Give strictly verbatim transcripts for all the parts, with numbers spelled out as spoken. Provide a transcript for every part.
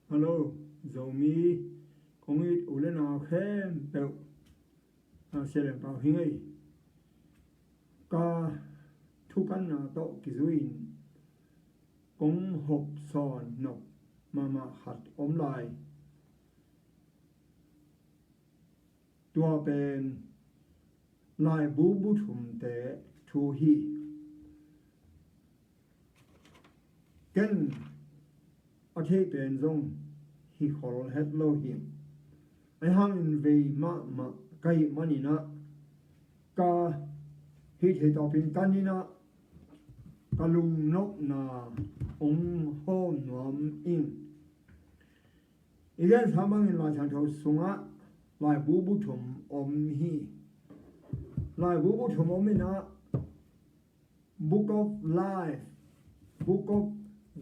Hello, Zomi kong it u le nau khempeuh, a, Sia Lian Pau hi ing ei. Ka thukanna tawh kizui-in kong hawmsawn nop mahmah khat om lai. Tua pen laibu bu thumte thu hi. Ken a thei pen zong hi khol het lo hi. Ahi hangin vei mahmah ka hih manin ah, ka hih thei tawpin ka nin ah, ka lungnopna hong hawm nuam ing. I gensa bangin Lai Siangtho sungah laibu bu thum om hi. Laibu bu thum om in ah, Book of Life, Book of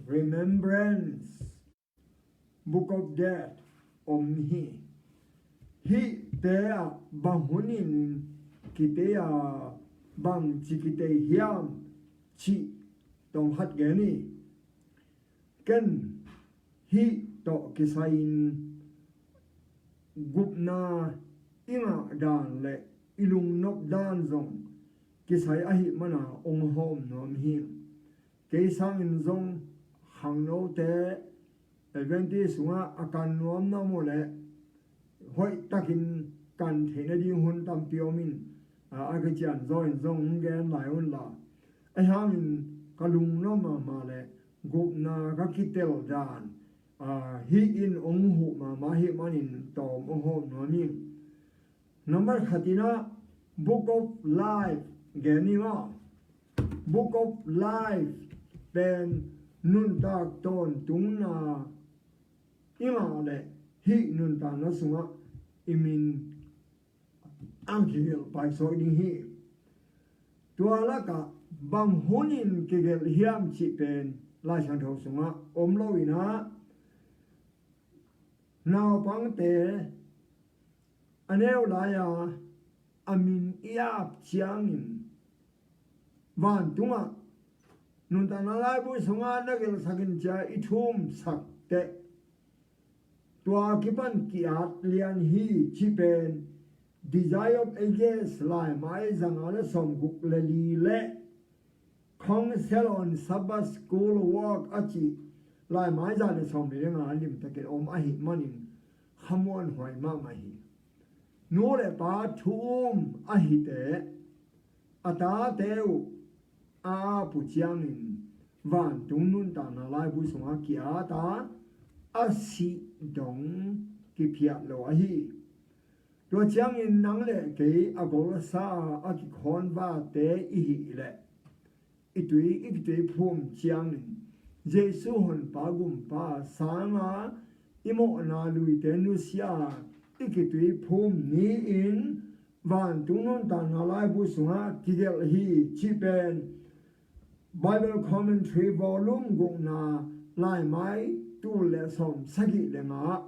Remembrance, Book of Death om hi. Hihte ah bang hunin kitei a, bangci kitei hiam cih tawm khat gen hi. Ken hih tawh kisai-in gupna i ngah dan le i lungnop dan zong kisai ahih mana hong hawm nuam hi. Kei sangin zong khangnote Adventist sungah a kan nuam nuam uh leh hoihtakin kan theih nading hun tampi om in, a, a kician zaw in zong hong gen lai un la. Ahi hangin ka lungnop mahmah le gupna ka kitel dan, a, hih in hong huh mahmah ahih manin tawm hong hawm nuam ing. Nambat khat in ah Book of Life gen ing ah, Book of Life pen nuntak tawntungna i ngah leh hih nuntakna sungah i min a kigelh paisuak ding hi. Tua lakah bang hunin kigelh hiam cih pen Lai Siangtho sungah om lo in ah, naupangte a neu lai-a a min i ap ciangin vantungah nuntakna laibu sungah na gelhsak in ci-a i thumsak teh, tua kipan ki-at lian hi cih pen Desire of Ages laimai zanga le sawmguk le li le Counsel on Sabbath School Work a cih laimai za le sawm le nga limtakin om ahih manin khamuanhuai mahmah hi. Nu le pa thu um a hite a tate uh a ap uh ciangin vantung nuntakna laibu sungah ki-at a, a sih dong kiphiat lo ahi. Tua ciangin nang le kei a golsa a kikhawnvate i hih leh i tui i kituiphum ciangin Jesu Honpa Gumpa sanga i mawhna luite nusia i kituiphum ni-in vantung nuntakna laibu sungah kigelh hi cih pen Bible Commentary volume gukna laimai tul le sawm sagih le nga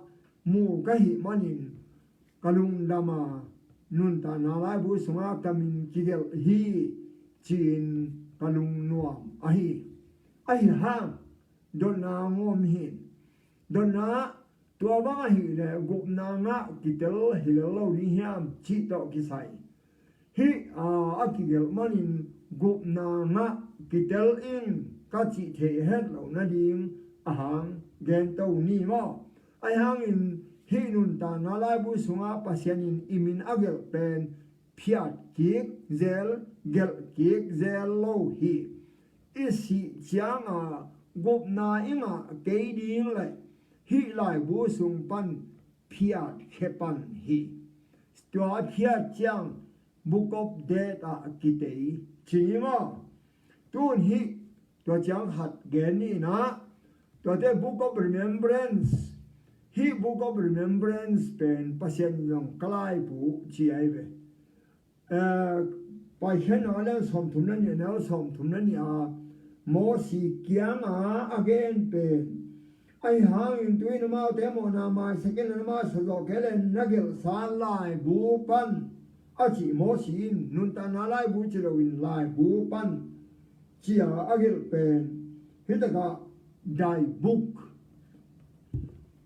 mu ka hih manin ka lungdam a, nuntakna laibu sungah ka min kigelh hi ci-in ka lungnuam ahi. Ahi hang dotna ngawm hi. Dotna, tua bang ahih leh gupna ngah kitel hi lel lo ding hiam cih tawh kisai hih a, a kigelh manin gupna ngah kitel in ka cih theih het loh nading a hang gento ni maw? Ahi hangin hih nuntakna laibu sungah Pasian in i min a gelh pen phiat kik zel, gelh kik zel lo hi. I sih cianga gupna i ngah kei ding le hih laibu sung pan phiat khia pan hi. Tua a phiat ciang Book of Death ah kitei ci ni maw? Tun hih tua ciang khat gen ni in ah, tuate Book of Remembrance, hih Book of Remembrance pen Pasian zong ka laibu ci ahi ve. Eh, Paikhiatna a lian sawmthum le nih, a neu sawmthum le nih a Mosi kianga a gen pen, ahi hangin tu-in amaute mawhna maisak in, amau sa zawh kei leh na gelhsa laibu pan a cih Mosi in, nuntakna laibu ci loin laibu pan ci-a a gelh pen, hih takah daibuk,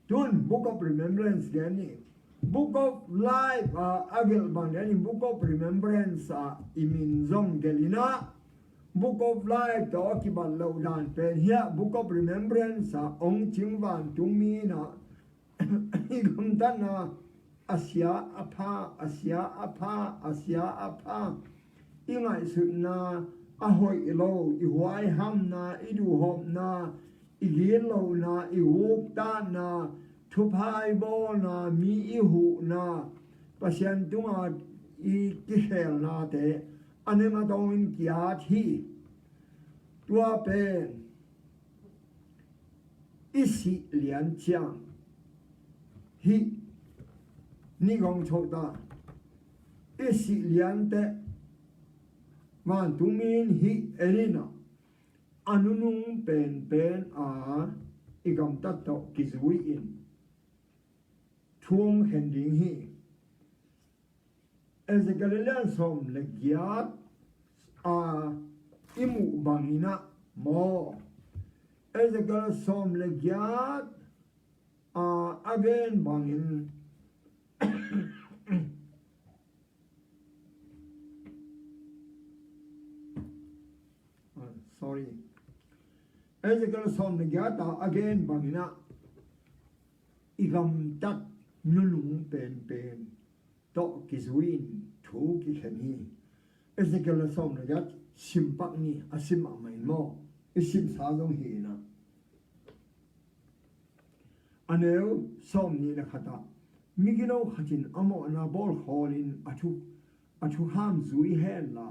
Tun Book of Remembrance gen ni. Book of Life a, a gelh bang gen ni. Book of Remembrance a i min zong gelh in ah, Book of Life tawh a kibat loh dan pen hiah Book of Remembrance a hong cing vantungmi in ah i gamtatna a sia a pha, a sia a pha, a sia a pha. I ngaihsutna a hoih lo, i huaihamna, i duhhopna, i gitlohna, i uktatna, thupha i bawlna, mi i huhna, Pasian tunga i kikhelnate a nem a tawngin ki-at hi. Tua pen i sih lian ciang hih ni gong cho ta, i sih lian teh vantungmi in hih en in ah, a nunung penpen a i gamtat tawh kizui in thu hong khen ding hi. Ezekiel lian sawm le giat a i muh bangin ah maw, Ezekiel sawm le giat a, a gen bangin, ah, sorry, Ezekiel sawm le giat a, a gen bangin ah i gamtat nunung penpen tawh kizui in thu kikhen hi. Ezekiel sawm le giat sim pak ni, a sim mahmah in maw, i simsa zong hi in ah, a neu sawm nih le khat ah, migilo khat in a mawhna bawl khawlin a thu, a thukham zui hen la,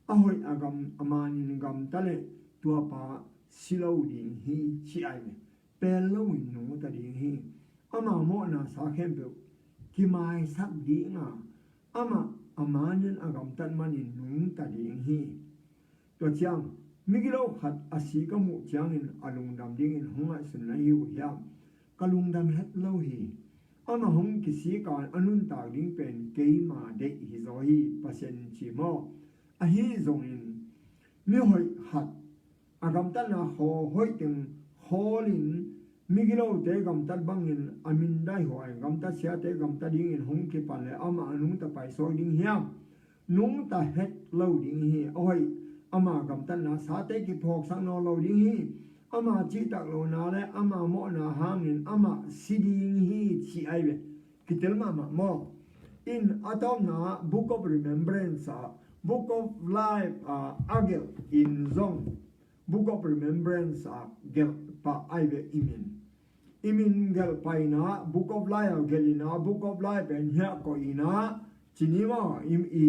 a hoih a gam, a manin gamta leh tuapa si lo ding hi, ci ai ve. Pel loin nungta ding hi. Ama mawhna sa khempeuh kimaisak ding a, amah a manin a gamtat manin nungta ding hi. Tua ciang migilo khat a si ka muh ciangin a lungdam dingin hong ngaihsun na hi uh hiam? Ka lungdam het lo hi. Amah hong kisik a, a nuntak ding pen keima deih hi zaw hi, Pasian in ci maw? Ahi zongin mihoih khat a gamtatna khaw hoih teng khawlin migilote gamtat bangin a min daihuai gamtat siate gamta dingin hong kipan leh amah a nungta paisawi ding hiam? Nungta het lo ding hi. A hoih ama gamtatna sate kiphawksak nawn lo ding hi. Ama cihtak lona le ama mawhna hangin amah si ding hi, ci ai ve. Kitel mahmah maw? In a tawpna Book of Remembrance ah, Book of Life ah a gelh in zong Book of Remembrance ah gelh pah ai ve i min. I min gelh pah in ah Book of Life ah gelh in ah, Book of Life pen hiah koih in ah, ci ni maw, i, i,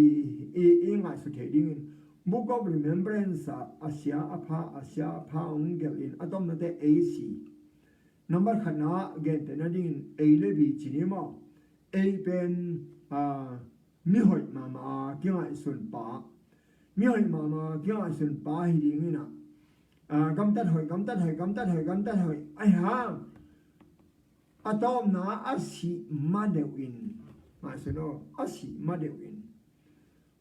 i, i ngaihsut theih dingin Book of Remembrance ah a sia a pha, a sia a pha hong gelh in a tawpna teh A C. Nambat khatna gentehna dingin A le B ci ni maw? A pen, ah, mihoih mahmah a kingaihsun pa, mihoih mahmah a kingaihsun pa hi ding in ah, ah, gamtat hoih, gamtat hoih, gamtat hoih, gamtat hoih. Ahi hang a tawpna a sih ma deuh in, ngaihsun aw, a sih ma deuh in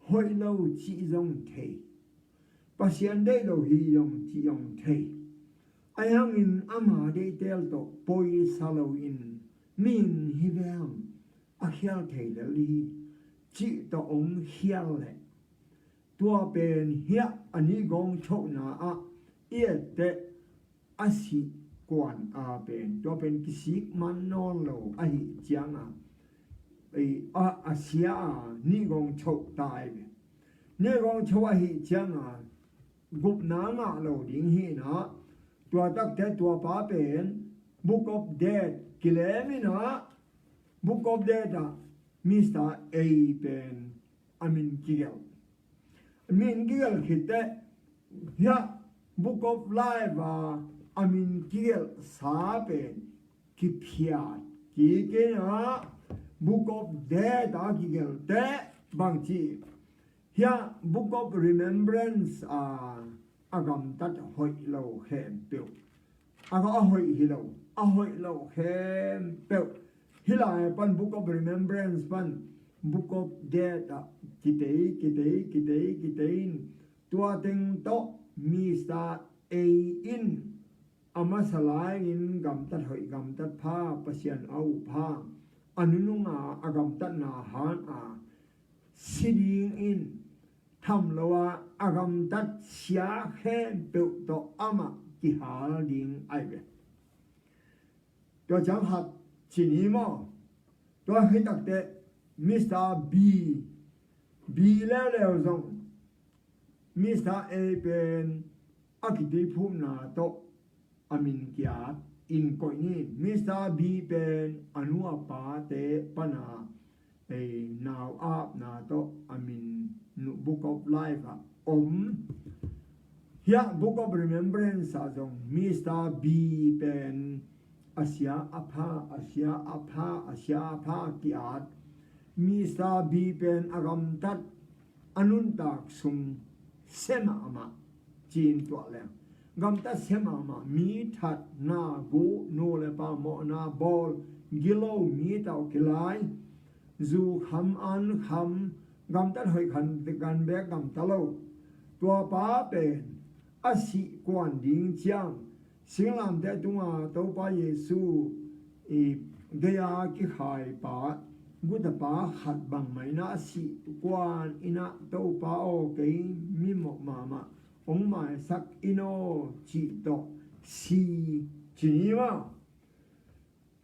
hoih lo cih zong thei, Pasian deih lo hi zong cih zong thei. Ahi hangin ama deihtel tawh poisa loin mi in hi ve hang a khial thei lel hi, cih tawh hong khial leh tua pen hiah a ni gawng chohna ah i et teh a sih kuan a pen, tua pen kisik man nawn lo ahih cianga, ei, a, a sia a ni gawng choh ta ai ve. Ni gawng choh ahih cianga gupna ngah lo ding hi in ah, tua takte tua pa pen Book of Death kilem in ah, Book of Death ah Mister A pen a min kigelh. Min kigelh khit teh hiah Book of Life a, a min kigelh sa pen kiphiat kik in ah, Book of Death a kigelh teh bangci, hiah Book of Remembrance a, a gamtat hoih lo khempeuh, a, a hoih hi lo, a hoih lo khempeuh, hih lai pan Book of Remembrance pan Book of Death ah kitei, kitei, kitei, kitei in, tua teng tawh Mister A in a masa lai-in gamtat hoih gamtat pha, Pasian a up pha, a nununga a gamtatna hanga si dingin tham lo a, a gamtat sia khempeuh tawh amah kihal ding ahi ve. Tua ciang khat ci ni maw? Tua hi takteh Mister B, B leuleu zong Mister A pen a kituiphumna tawh a min kiat in koih ni. Mister B pen a nu a pate pana ei nau apna tawh a min nu Book of Life ah om. Hiah Book of Remembrance ah zong Mister B pen a sia a pha, a sia a pha, a sia a pha kiat. Mister B pen a gamtat a nuntak sung sia mahmah, ci-in tuah leng gamtat sia mahmah, mi that, na guh, nu le pa mawhna bawl, gilo, mi tawh kilai, zu kham, an kham, gamtat hoih khan gan bek gamta lo. Tua pa pen a sih kuan ding ciang singlamteh tunga Topa Jesu i gei-a kikhai pa, guta pa khat bangmah in a sih kuan in a, Topa aw, kei mimawh mahmah, hong maisak in aw, cih tawh si, ci ni maw?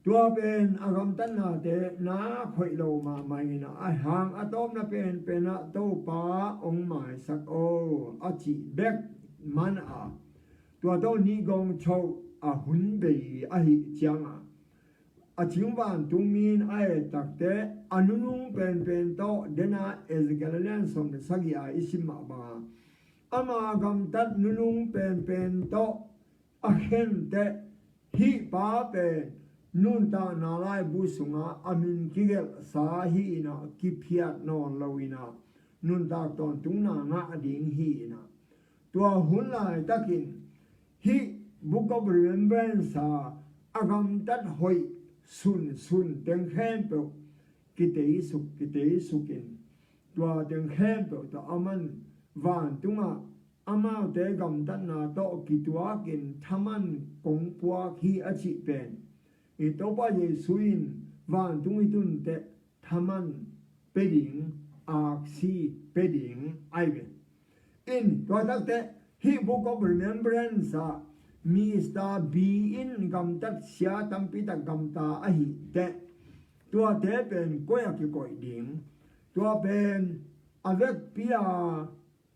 Tua pen a gamtatnate na khoih lo mahmah in a, a hang a tawpna penpen ah Topa hong maisak aw, a cih bek man a, tua tawh nih gawng cho a hun bei ahih ciangah a cing vantung mi in a et takteh a nunung penpen tawh, dena Ezekiel a lian sawm le sagih a i sim mah banga ama gamtat nunung penpen tawh a khenteh, hih pa pen nuntakna laibu sungah a min kigelhsa hi in a, kiphiat nawn lo in a, nuntak tawntungna ngah ding hi in a, tua hun laitakin hih Book of Remembrance ah a gamtat hoih sunsun teng khempeuh kiteisuk, kiteisukin, tua teng khempeuh tawh aman vantungah amaute gamtatna tawh kituakin thaman kong puak hi a cih pen i Topa Jesu in vantung i tunteh thaman pia ding, aksi pia ding ahi ve. In tua takteh hih Book of Remembrance ah Mister B in gamtat sia tampi tak gamta ahih teh, tuate pen koi a kikoih ding? Tua pen a vekpi a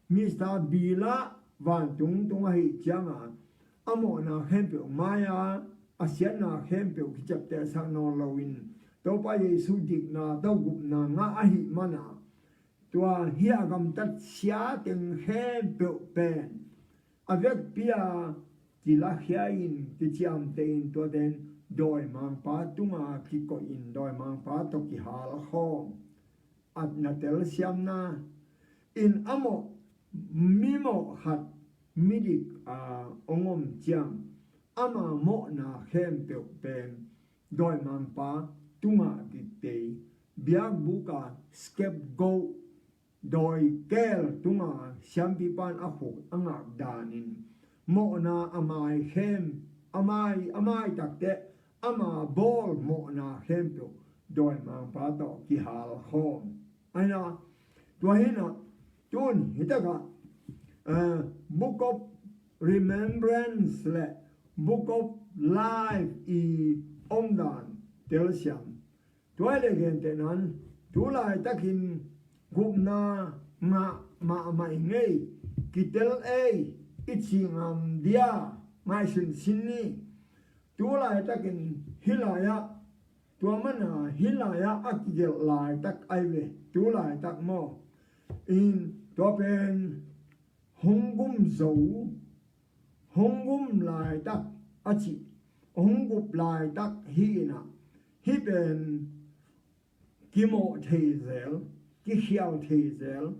Mister B lah vantung tung ahih cianga a mawhna khempeuh mai-a a siatna khempeuh kiciaptehsak nawn loin Topa Jesu dikna tawh gupna ngah ahih mana, tua hih a gamtat sia teng khempeuh pen a vekpi a kilakhia in, kiciamteh in, tuaten dawimangpa tunga kikoih in dawimangpa tawh kihal khawm. A na telsiamna in a mawh, mimawh khat midik a hong om ciang ama mawhna khempeuh pen dawimangpa tungah kiktei, biakbuk a scapegoat, dawi keel tunga siampipa in a khuk a ngak danin mawhna a mai khem, a mai, a mai takteh ama bawl mawhna khempeuh dawimangpa tawh kihal khawm. Aina, tua hina, tun hitakah, eh, Book of Remembrance le Book of Life i omdan telsiam. Tua le gentehnan, tu laitakin gupna ngah mahmah i ngei, kitel ei, i ci ngam dia, ngaihsun sin ni. Tu laitakin hih lai-ah, tua mana hih lai-ah a kigelh laitak ahi ve, tu laitak maw? In tua pen hong gum zo, hong gum laitak a cih, hong gup laitak hi in a, hih pen kimawh thei zel, kikhial thei zel,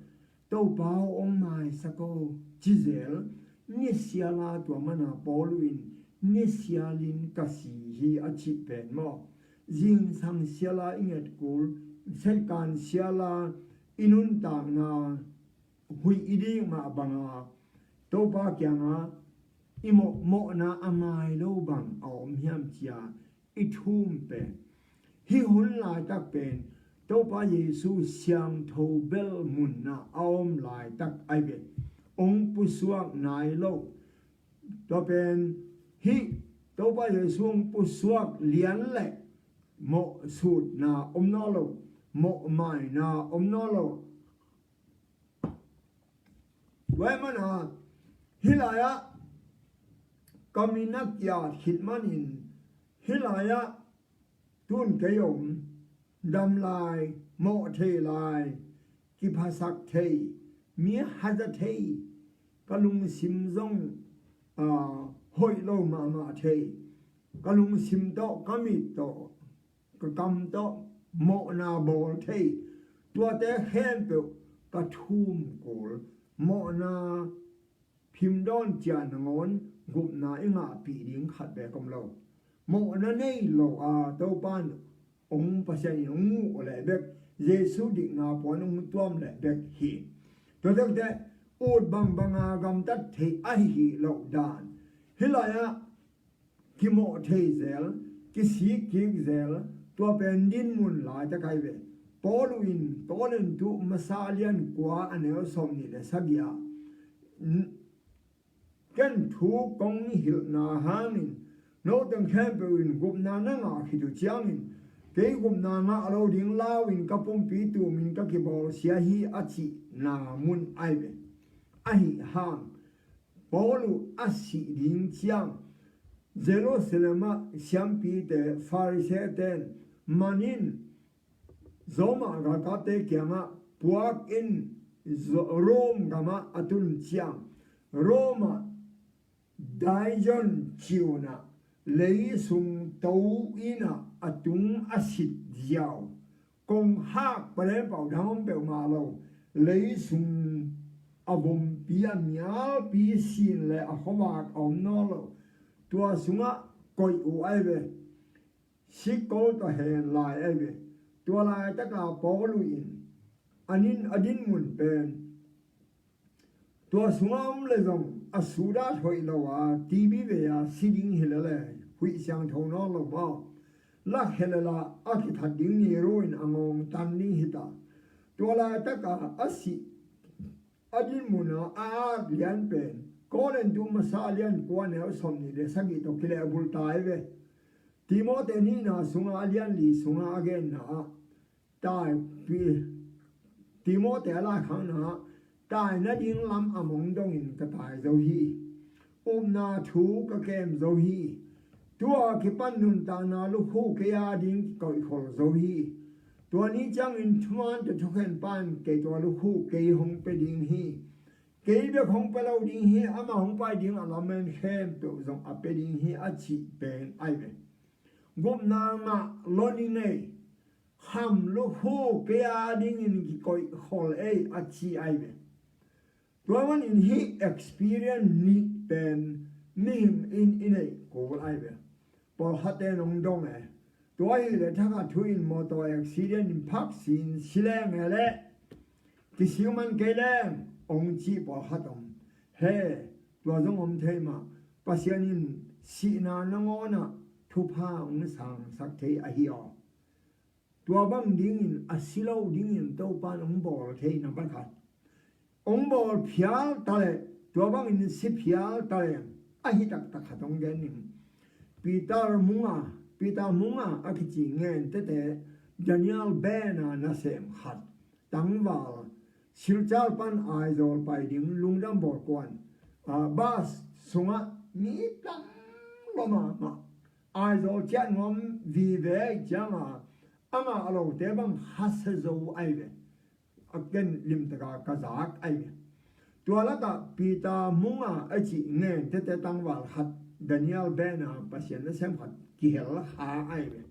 Topa aw, hong maisak aw, ci zel, nisiala tua mana Paulu in nisialin ka si hi a cih pen maw? Zingsang siala i ngetkul, Satan siala i nuntakna huih i dik mah banga Topa kianga i mawh, mawhna a ngai lo bang a om hiam ci-a i thum pen, hih hun laitak pen Topa Jesu siangtho bel munah a om laitak ahi ve. Hong pusuak nai lo. Tua pen hih Topa Jesu hong pusuak lian le mawhsutna om nawn lo, mawhmaina om nawn lo. Tua ahih manin hih lai-ah ka min a ki-at khit manin hih lai-ah tun kei om, dam lai, mawh thei lai, kiphasak thei, mi haza thei, ka lungsim zong, aa, hoih lo mahmah thei, ka lungsim tawh, ka mit tawh, ka kam tawh mawhna bawl thei, tuate khempeuh ka thum kul. Mawhna phimdawn ciah nangawn gupna i ngahpih ding khat bek om lo. Mawhna nei lo a Topa in hong, Pasian in hong muh leh bek, Jesu dikna puan hong tuam leh bek hi. Tua tekte ut bangbanga gamtat thei ahi hi loh dan. Hih lai-ah kimawh thei zel, kisik kik zel, tua pen dinmun laitak ahi ve. Paulu in Korintu masa lian kua a neu sawmnih le sagih ah, "Ken thu kong hilhna hangin noteng khempeuh in gupna na ngah khit uh ciangin, kei gupna ngah lo ding lau-in ka pumpi tumin ka kibawlsia hi," a cihna mun ahi ve. Ahi hang Paulu a sih ding ciang Jerusalem ah siampite, Farisee-te in man in Roma galkapte kiangah puak in Zo-, Rome gamah a tun ciang, Rome ah Dion ci-un ah lei sung to in ah a tung a sit ziau, kong hak palen pau dang om peuhmah lo, lei sung a vompi a mialpi sin le a khuavak a om nawn lo, tua sungah koih uh ahi ve. Sikkol tawh hen lai ahi ve. Tua laitaka Paulu in a nin, a dinmun pen tua sungah om le zong a sudat hoih lo a, T B vei a si ding hi lele, huih siangtho nawn lo maw. Lak hi lela a kithat ding ni ro in a ngawng tan ding hi ta. Tua laitaka a sih, a dinmun a a at lian pen Korintu masa lian kua neu sawmnih le sagih tawh kilehbulh ta ahi ve. Timote nihna sunga a lian li sunga a genna ah, tai pi, Timote a laikhakna ah, tai nading lam a mong dongin ka tai zo hi. Upna thu ka kem zo hi. Tua kipan nuntakna lukhu kei a ding kikoihkhol zo hi. Tua ni ciangin thuman tawh thukhen pan kei tua lukhu kei hong pia ding hi. Kei bek hong pia lo ding hi, amah hong pai ding a lamen khempeuh zong a pia ding hi, a cih pen ahi ve. Gupna ngah lo ni ngei, kham lukhu kei a dingin kikoihkhol ei, a ci ahi ve. Tua manin hih experience nih pen mihing in i neih kul ahi ve. Pawlkhatte in hong dong e. Tua hileh thakhat thu in mawtaw accident in phak sin si leng e leh kisiuman kei leng hong cih pawlkhat om. He, tua zong om thei mah. Pasian in sihna nangawnah thupha hong sangsak thei ahi aw. Tua bang dingin a si lo dingin Topa in hong bawl thei na bang khat. Hong bawl phial ta leh, tua bangin si phial ta leh, ahi taktak khat hong gen ning. Peter Munga, Peter Munga a kici ngen tete, Daniel Bena nasem khat, tangval, Silchar pan Aizawl pai ding lungdam bawl kuan, ah, bus sungah mi tam lo mahmah. Aizawl ciah nuam vive ahih cianga, a ngah lote bang khasia zo ahi ve. A ken limtaka ka zak ahi ve. Tua lakah Peter Munga a cih ngen tete tangval khat, Daniel Bena Pasian nasem khat kihel kha ahi ve.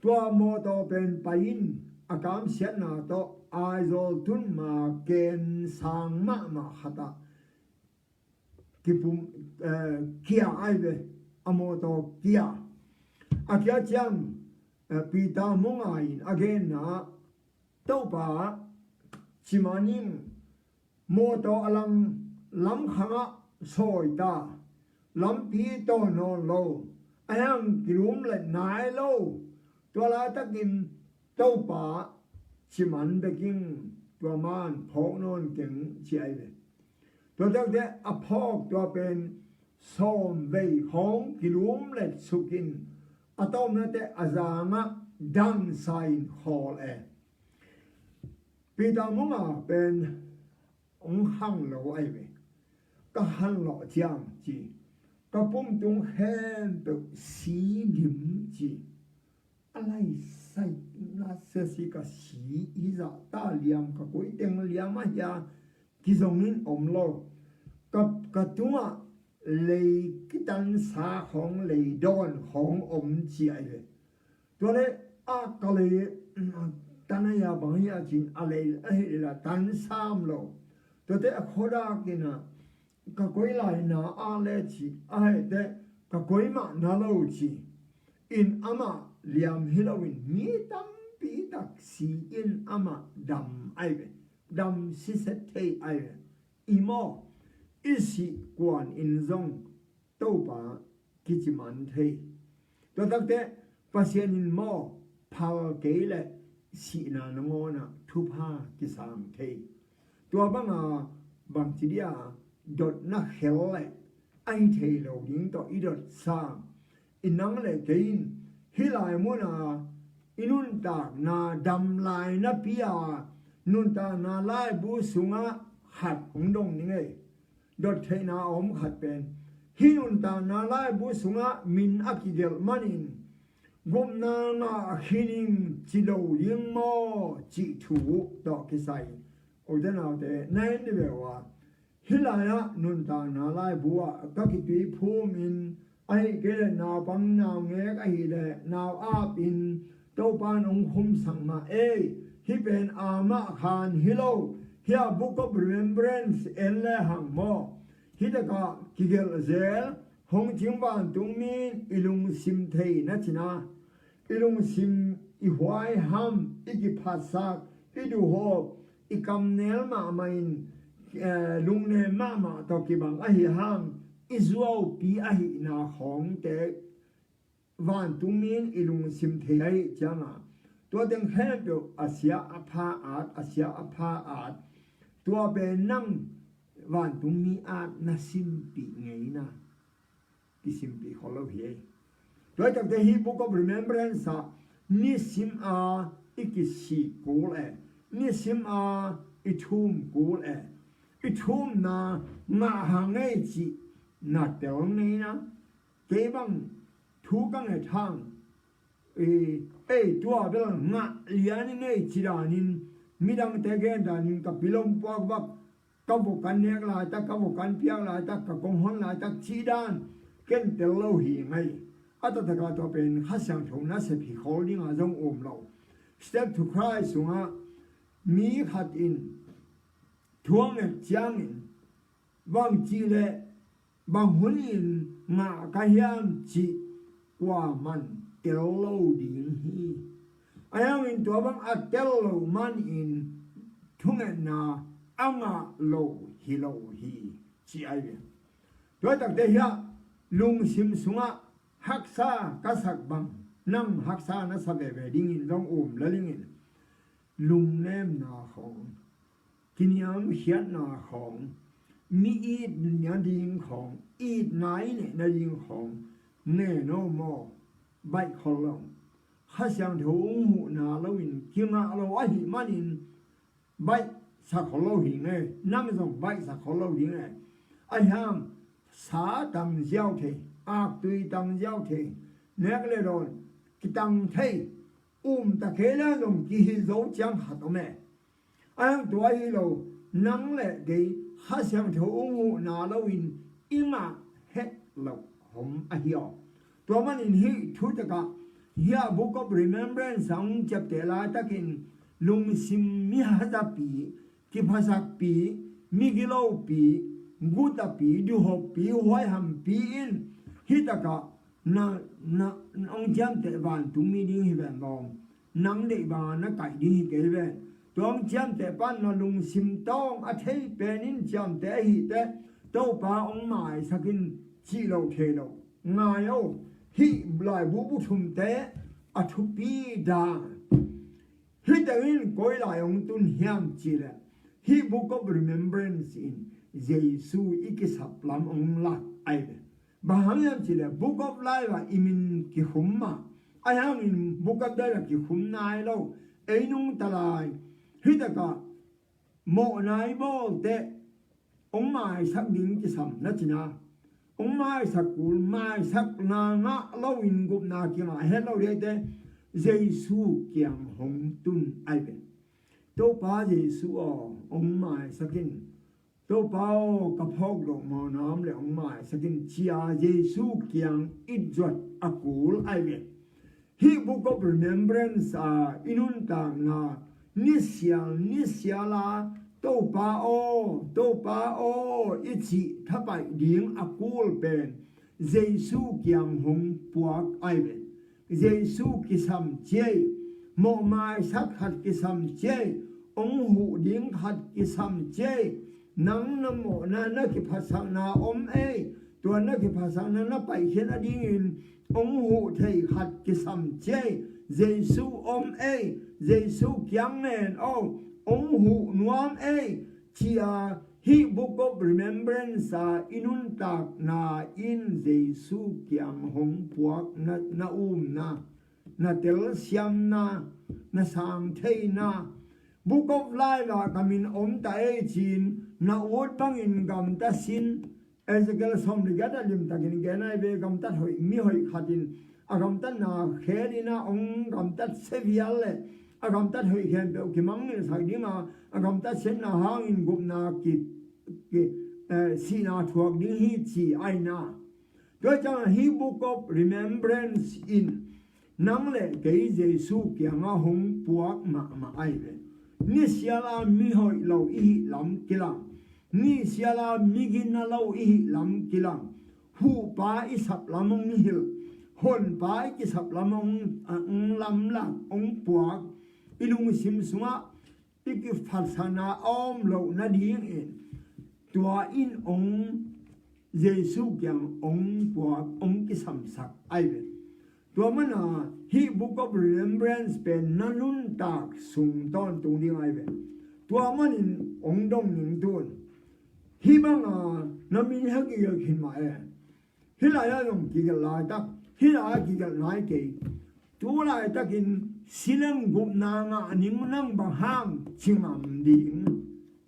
Tua mawtaw pen pai in a kamsiatna tawh Aizawl tun ma ken sang mahmah khatah kipum, eh, kia ahi ve, a mawtaw kia. A kia ciang, eh, Peter Munga in a genna ah, Topa, ci ma ning, mawtaw a lang lamkhangah sawi ta, lampi tawn nawn lo, a hiang kilum le nai lo, tua laitakin Topa ciman bekin tua man phawk nawn keng ci ai ve. Tua takte a phawk tua pen sawm vei khawng kilum le sukin a tawmnate a zangah dansa in khawl e. Peter mungah pen hong khang lo ai ve. Ka han lawh ciang ci, ka pumtung khempeuh si dim ci. A lai sai na sia si ka si i zah ta liam ka koi teng liam a hia kizongin om lo. Ka, ka tungah lei kitansa khawng lei dawn khawng om ci ai ve. Tua le a ka lei tan a hia bang hia cin a lei a hi la tan sam lo. Tuate a khodak ina ka koi lai na a le ci a hete ka koi mah na lo ci. In amah liam hi loin mi tampi tak si in amah dam ai ve. Dam siset thei ai ve. I maw i sih kuan in zong Topa kiciman thei. Tua takte Pasian in maw phal kei le sihna nangawnah thupha kisang thei. Tua banga bangci dia dotna khel le ahi thei lo ding tawh i dot sang i nang le kei in hih lai muna i nuntakna dam lai napi a nuntakna laibu sungah khat hong dong ning ei. Dot theihna a om khat pen hih nuntakna laibu sungah min a kigelh manin gupna ngah khining ci lo ding maw cih thu tawh kisai. Ute naute na en ni ve uh a, hih lai-ah nuntakna laibu ah ka kituiphum in ahi kei le naupang naungek ahi le nau ap in Topa in hong khumsak mah ei. Hih pen amah khan hi lo. Hih a Book of Remembrance en le hang maw. Hih takah kigelh zel hong cing vantungmi in i lungsim thei na cina i lungsim i huai ham i kiphatsak i duhawp i kamnel mahmah in eh, lungnem mahmah tawh kibang ahi ham i zuaupi ahihna khawngte vantungmi in i lungsim thei ahi cianga tua teng khempeuh a sia a pha at a sia a pha at tua pen nang vantungmi at na simpih ngeina kisimpih khol lo hi ei. Tua hi takte hih Book of Remembrance ah nisim a i kisik kul e, nisim a i thum kul e, i thumna ngah hang ei cih na tel ngeina. Kei bang thu ka nget hang ei tua bel ngah lian i ngei ci danin midangte gen danin ka pilom puak bak ka vok kan nek laitak ka vok kan piak laitak ka kong hon laitak cih dan ken tel lo hi ngai. A taktakah tua pen Kha Siangtho nasep hi khol dinga zong um lo. Step to Christ sungah mi khat in thu a nget ciangin bang cih leh bang hun in ngah ka hiam cih kuaman tel lo ding hi. A hiangin tua bang a tel lo manin thungetna a ngah lo hi lo hi ci ai ve. Tua takte hiah lungsim sungah haksa ka sak bang nang haksa na sa veve dingin zong um lalingin lungnemna khawng kiniamkhiatna khawng mi it nading khawng it nai neh nading khawng neno maw baih khol lo. Kha Siangtho ung huhna loin kingah lo ahi manin baih sa khol lo hi nge. Nang zong baih sa khol lo hi nge. Ahi hang sa tang ziau thei aktui tang ziau thei nek le dawn kitang thei um ta kei le zong kihi zo ciang khat om e. A hang tua hi lo nang le kei Kha Siangtho ung huhna loin i ngah het lo hom ahi aw. Tua manin hih thutakah hih a Book of Remembrance a hong ciapteh laitakin lungsim mi hazapi kiphasakpi migilopi gutapi duhoppi huaihampi in hih takah na na hong ciamteh vantungmi ding hi ven lawm. Nang deih banga na kaih ding hi kei ve. Tua hong ciamteh pan na lungsim tawng a thei penin ciamteh ahih teh Topa hong maisak in cih lo thei lo. Ngai o, hih laibu bu thumte a thupi dan. Hih teng in koi lai hong tun hiam cih leh, hih Book of Remembrance in Jesu i kisap lam hong lak ahi ve. Bang hang hiam cih leh Book of Life ah i min kikhum mah. Ahi hangin Book of Death ah kikhum nai lo. Ei nungta lai, hih takah mawhna i bawlte hong maisak ding kisam na cihna, hong maisak kul, maisakna ngah loin gupna kingah het lo dingte Jesu kiang hong tun ahi ve. Topa Jesu aw, hong maisak in. Topa aw, ka phawk loh mawhna om leh hong maisak in, ci-a Jesu kiang it zuat a kul ahi ve. Hih Book of Remembrance a i nuntakna nisial nisial a Topa aw, Topa aw i cih thapaih ding a kul pen Jesu kiang hong puak ahi ve. Jesu kisam ci ei, mawhmaisak khat kisam ci ei, hong huh ding khat kisam ci ei, nang na mawhna na kiphatsakna om ei, tua na kiphatsakna na paihkhiat nadingin hong huh thei khat kisam ci ei, Jesu om ei, Jesu kiang nen aw hong huh nuam ei, ci-a hih Book of Remembrance a i nuntakna in Jesu kiang hong puak na, na umna, na telsiamna, na sang theina. Book of Life ah ka min om ta ei ci-in na ut bangin gamtat sin. Ezekiel sawm le giat ah limtakin gen ahi ve, gamtat hoih, mi hoih khat in a gamtatna khelin ah hong gamtat sia vial leh a gamtat hoih khempeuh kimangngilhsak ding a, a gamtat siatna hangin gupna ki, ki, eh, sihna thuak ding hi ci ahi na. Tua ciangah hih Book of Remembrance in nang le kei Jesu kiangah hong puak mahmah ahi ve. Nisial a mi hoih lo i hih lam kilang, nisial a mi gina lo i hih lam kilang, huhpa i sap lam hong hilh, honpa i kisap lam hong, hong lamlak, hong puak, i lungsim sungah i kiphatsakna a om loh nadingin tua in hong, Jesu kiang hong puak, hong kisamsak ahi ve. Tua mana hih Book of Remembrance pen na nuntak sung tawntung ding ahi ve. Tua manin hong dong ning tun. Hih banga na min hak i gelh khin mah e. Hih lai-ah zong kigelh laitak, hih lai-ah kigelh nai kei. Tu laitakin silem gupna ngah ning nang bang hang ci ngam ding?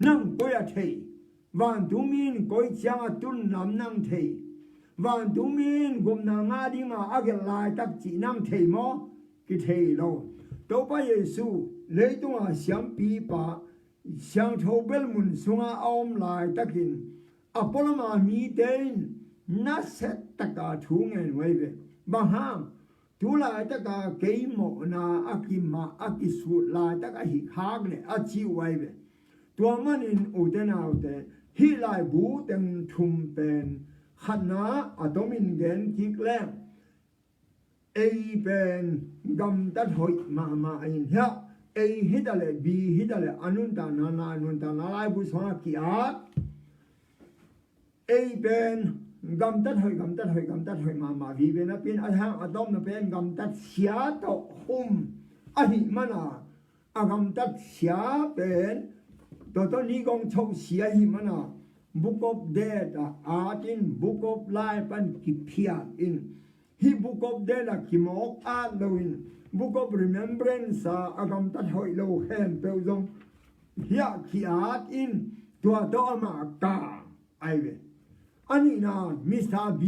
Nang koi a thei? Vantungmi in koi ciang a tun lam nang thei? Vantungmi in gupna ngah dinga a gelh laitak cih nang thei maw? Kithei lo. Topa Jesu, leitunga siampipa, siangtho bel mun sunga a om laitakin a pualama mite in nasia taka thu ngen uh ahi ve. Bang hang? Tu laitaka kei mawhna a kimah a kisut laitak ahi khak leh a ci uh ahi ve. Tua manin ute naute, hih laibu teng thum pen khatna a tomin gen kik leng, A pen gamtat hoih mahmah in hiah, A hitaleh B hitaleh a nuntakna, a nuntakna laibu sungah ki-at. A pen gamtat hoih, gamtat hoih, gamtat hoih mahmah vive napi in, a hang a tomna pen gamtat sia tawh khum ahih mana, a gamtat sia pen tawtawh ni gong choh sia ahih mana, Book of Death ah at in, Book of Life pan kiphiat in, hih Book of Death ah kimawk at loin, Book of Remembrance ah a gamtat hoih lo khempeuh zong hiah ki-at in, tua tawh amah kang ahi ve. A nihna, Mister B,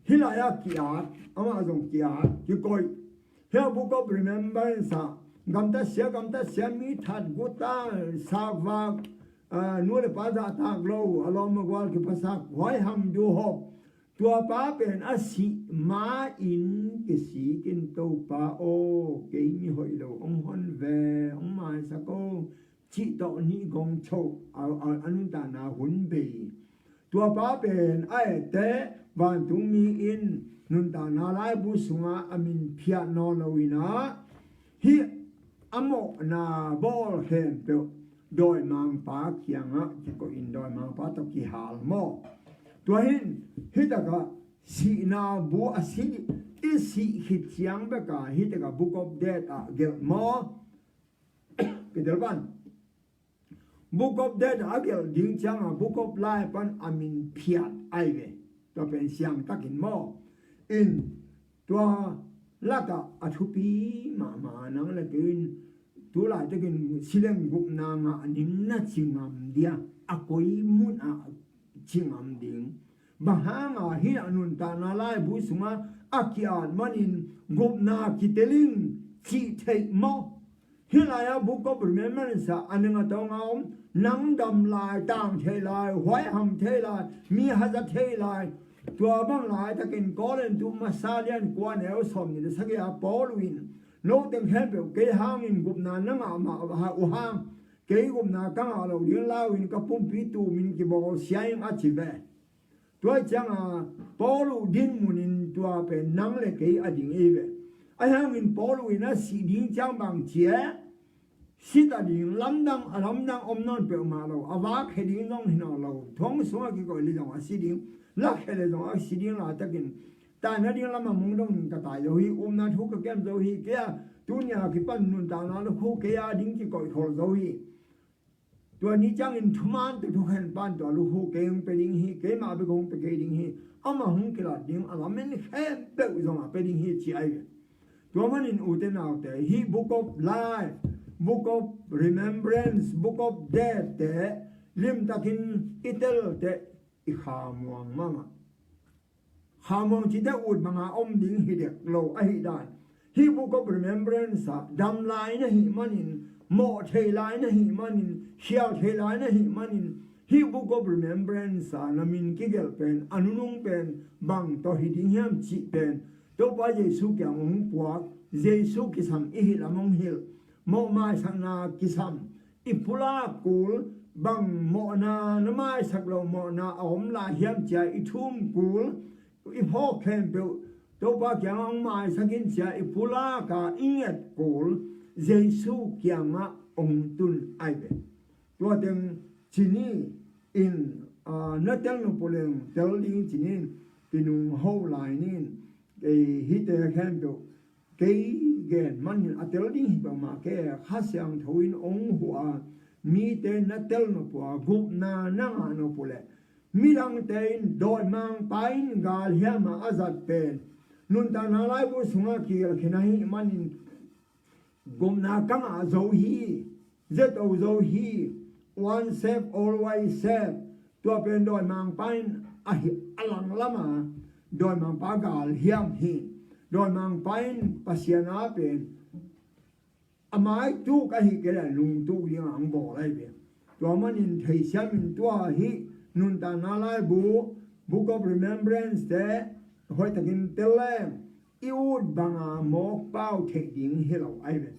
hih lai-ah ki-at, amah zong ki-at, kikoih. Hiah Book of Remembrance ah gamtat sia, gamtat sia, mi that, guta, sakvak, ah, nu le pa zahtak lo, a lawm a gual kiphasak, huaiham, duhop. Tua pa pen a sih ma-in kisik in, Topa aw, kei mi hoih lo hong hon ve, hong maisak o, cih tawh ni gong choh a, a, a nuntakna hun bei. Tua pa pen a etteh vantungmi in nuntakna laibu sungah a min phiat nawn lo inah, hih a mawhna bawl khempeuh dawimangpa kiangah kikoih in, dawimangpa tawh kihal maw. Tua hin Hih takah sihna bu a si, i sih khit ciang beka hih takah Book of Death ah gelh maw? Peter pan Book of Death a gelh ding cianga Book of Life pan a min phiat ai ve. Tua pen siangtakin maw? In tua lakah a thupi mahmah nang le kei in tu laitakin sileng gupna ngah ning na ci ngam dia, a koi mun ah ci ngam ding. Bang hanga hih a nuntakna laibu sungah a ki-at manin gupna kiteling cih theih maw? Hih lai-ah Book of Remembrance ah a ning a tawnga om, nang dam lai, tang thei lai, huaiham thei lai, mi haza thei lai. Tua bang laitakin Korintu masa lian kua neu sawm nih le sagih ah Paul in, noteng khempeuh kei hangin gupna na ngah mah uh hang, kei gupna ka ngah lo ding lau in ka pumpi tumin kibawlsia ing a ci ve. Tua cianga Paul uh dinmunin tua pen nang le kei a ding ei ve. Ahi hangin Paul uh in a sih ding ciang bang ci e? Sit a ding, lamdang a lamdang om nawn peuhmah lo, a vak he ding zong hi nawn lo, thong sungah kikoih le zong a si ding, lak he le zong a si ding laitakin, taina ding lamah mong dongin ka tai zo hi, upna thu ka kem zo hi, kei a tunia kipan nuntakna lukhu kei a ding kikoih khol zo hi. Tua ni ciangin thuman tua thukhen pan tua lukhu kei hong pe ding hi, keimah bek hong pe kei ding hi, amah hong kilat ding a lamen khempeuh zong a pe ding hi ci ai ve. Tua manin ute naute, hih Book of Life, Book of Remembrance, Book of Death te limtakin i tel teh i khamuang mahmah. Khamuang cite ut banga om ding hi dek lo ahi dan. Hih Book of Remembrance ah dam lai na hih manin, mawh thei lai na hih manin, khial thei lai na hih manin, hih Book of Remembrance ah na min kigelh pen, a nunung pen bang tawh hi ding hiam cih pen Topa Jesu kiang hong puak, Jesu kisam i hilh a mong hilh, mawh maisakna kisam, i pulak kul, bang mawhna na maisak lo mawhna a om lai hiam cia i thum kul, i phawk khempeuh Topa kiangah hong maisak in cia i pulak a i nget kul, Jesu kiangah hong tun ai ve. Tua teng ci ni in, aa, na tel nop uh leng tel ding ci ni in, kinung ho lai ni in, ei hihte khempeuh kei gen manin a tel ding hi peuhmah kei, Kha Siangtho in hong huh a, mite na tel nop uh a, gupna na ngah nop uh leh midangte in dawimangpa in galhiam a a zat pen nuntakna laibu sungah kigelh khin ahih manin gupna ka ngah zo hi, zeto zo hi, once saved, always saved. Tua pen dawimangpa in a hi a langlam a, dawimangpa galhiam hi. Dawimangpa in Pasian a pen a mai tuk ahi kei leh lungtuk dingah ang bawl ahi ve. Tua manin theisiam in tua hih nuntakna laibu, Book of Remembrance te hoihtakin tel leng i ut banga mawkpau theih ding hi lo ahi ve.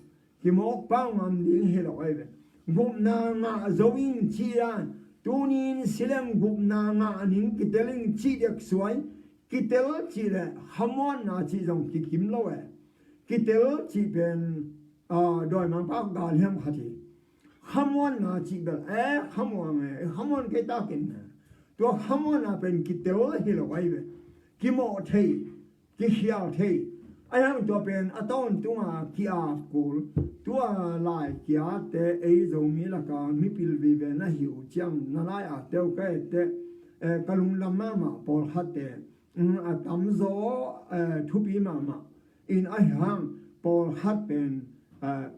Kimawkpau ngam ding hi lo ahi ve. Gupna ngah zo in ci a, tuni in sileng gupna ngah ning kitel in cih dek suai. Kitel cih leh khamuanna cih zong kikim lo e. Kitel cih pen, aa, dawimangpa galhiam khat hi. Khamuanna cih bel, eh, khamuang e, khamuan kei takin, tua khamuanna pen kitel hi lo ahi ve. Kimawh thei, kikhial thei. Ahi hang tua pen a tawntunga ki-ap kul. Tua lai ki-atte ei Zomi laka mipil vive na hi uh ciang na lai-atte uh ka etteh, eh, ka lungdam mahmah pawlkhatte. Mm, a tamzaw, eh, thupi mahmah in ahi hang pawlkhat pen, eh,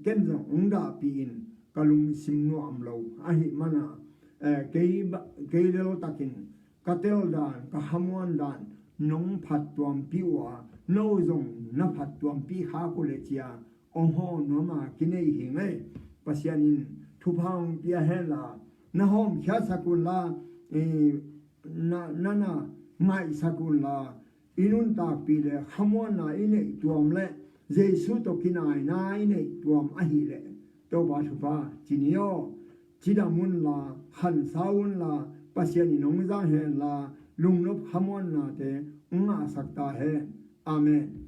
ken zong hong dahpih in ka lungsim nuam lo ahih mana, eh, kei ba, kei leltakin ka tel dan, ka khamuan dan nong phattuampih uh a, no zong na phattuampih khak uh leh cia hong haw nuam a kinei hi ngei. Pasian in thupha hong pia hen la, na hawmkhiatsak un la, eh, na, na, na ngaihsak un la, i nuntakpih le khamuanna i neih tuam le Jesu tawh kinaina i neih tuam ahih leh Topa thupha ci ni aw. Cidam un la, khansa un la, Pasian in hong zang hen la, lungnop khamuannate hong ngahsak ta hen. Amen.